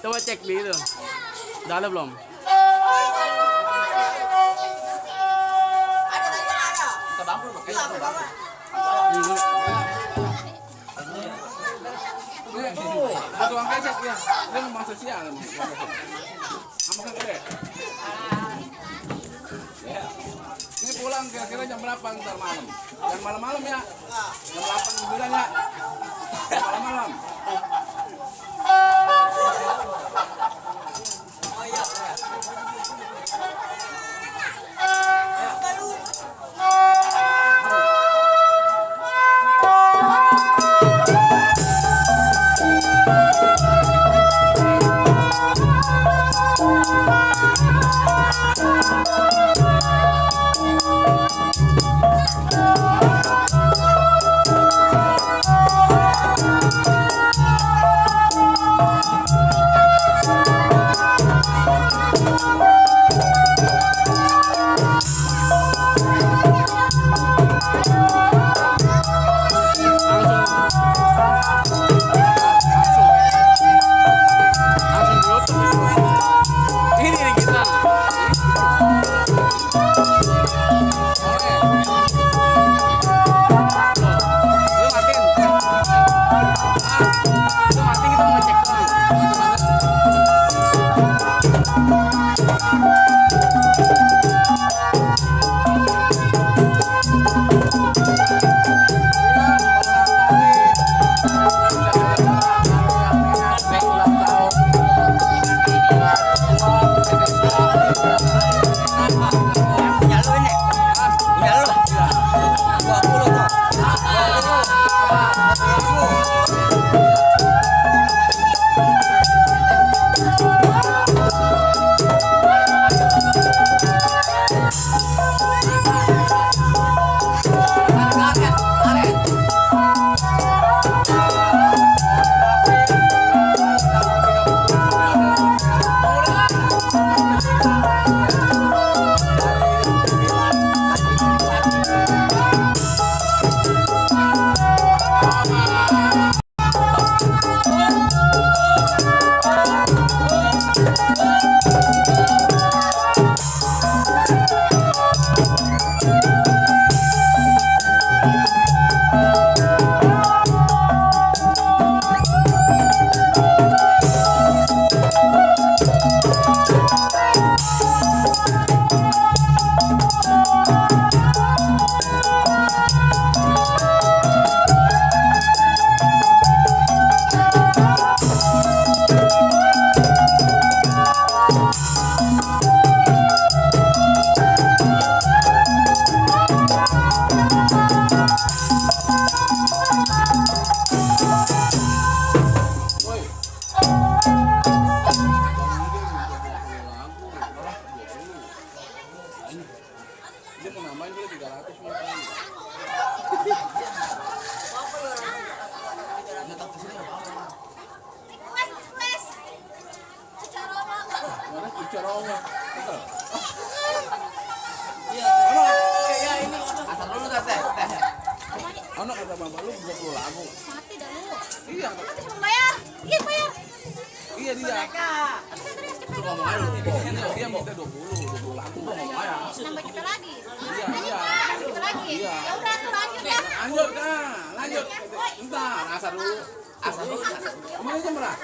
Coba cek di itu. Udah ada belum? Tukang kecap ya, dia memang sosial emang. Sama kan gede. Ini pulang kira-kira jam berapa ntar malam? Jam malam-malam ya? Jam 8 9 ya? Jam malam-malam. Dia mau namain dia 300 mau kali. Mana Ciceroma? Betul. Iya. Iya ini. Asal dulu teh. Anak kata bapak lu 20 lagu. Mati dah lu. Iya. Mati mau bayar. Iya bayar. Iya dia. Lu ngomong aja lu. Dia minta 20 lagu gua ngomong aja. Nambah kita lagi. Iya, iya. Nambah kita lagi. Iya. Ya udah tuh lanjut ya. Lanjut nah, lanjut. Bentar, asal dulu. Asal dulu. Kemana jam berapa?